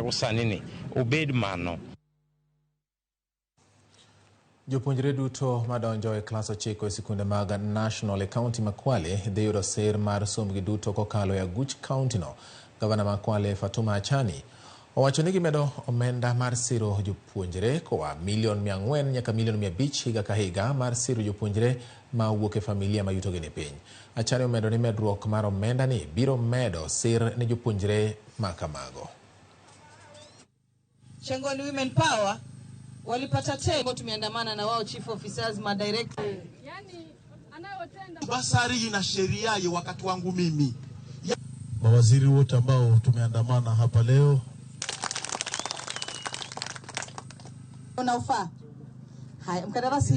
Sani ni obed mano. Jopuonjre duto madonjo e klas 9 e sikunde mag National e kaunti ma Kwale dhi yudo sir mar sombgi duto kokalo e aguch kauntino. Gavana ma Kwale Fatuma Achani owacho ni gimedo omenda mar siro jopuonjre koa milion 400 nyaka milion 500 higa ka higa mar siro jopuonjre ma wuok e familia ma yutogi ni piny. Achani omedo ni medruok mar omenda ni biro medo sir ne jopuonjre ma kamago. Chengoni Women Power walipata tena, tumeandamana na wao chief officers ma director. Yani anayotenda Basari ina sheria ya wakati wangu mimi. Mawaziri wote ambao tumeandamana hapa leo unaofaa. Haya, mkandarasi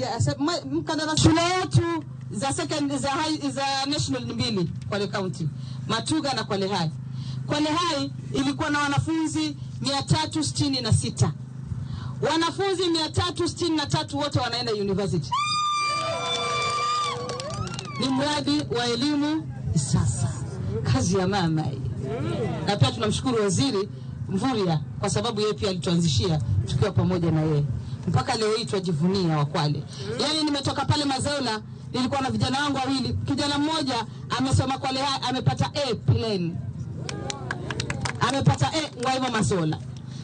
mkandarasi, shule yetu za second za high, za national ni mbili Kwale County, Matuga na Kwale High. Kwale High ilikuwa na wanafunzi 366, wanafunzi 363 wote wanaenda university. Ni mradi wa elimu sasa, kazi ya mama hii. Na pia tunamshukuru Waziri Mvurya kwa sababu yeye pia alituanzishia tukiwa pamoja na yeye mpaka leo hii twajivunia Wakwale. Yaani nimetoka pale Mazola, nilikuwa na vijana wangu wawili, kijana mmoja amesoma Kwale High amepata A plain, amepata A Ngwaimo Mazola,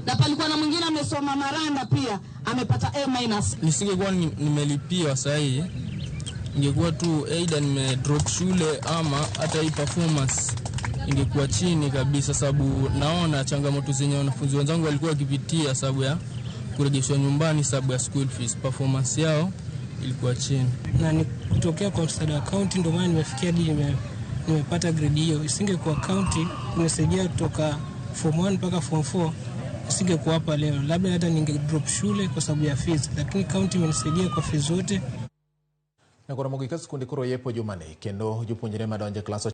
na palikuwa na mwingine amesoma Maranda pia amepata A minus. Nisingekuwa nimelipiwa sahihi, ingekuwa tu either nime drop shule ama hata hii performance ingekuwa chini kabisa, sababu naona changamoto zenye wanafunzi wenzangu walikuwa wakipitia sababu ya kurejeshwa nyumbani sababu ya school fees, performance yao ilikuwa chini. Na ni kutokea kwa msaada wa county ndio maana nimefikia hadi nimepata grade hiyo. Isingekuwa county kunisaidia kutoka form 1 mpaka form 4, isingekuwa hapa leo, labda hata ninge drop shule kwa sababu ya fees, lakini county imenisaidia kwa fees zote. Nyakoro mogik ka skunde koro yepo jumani kendo jopuonjre madonjo e klas.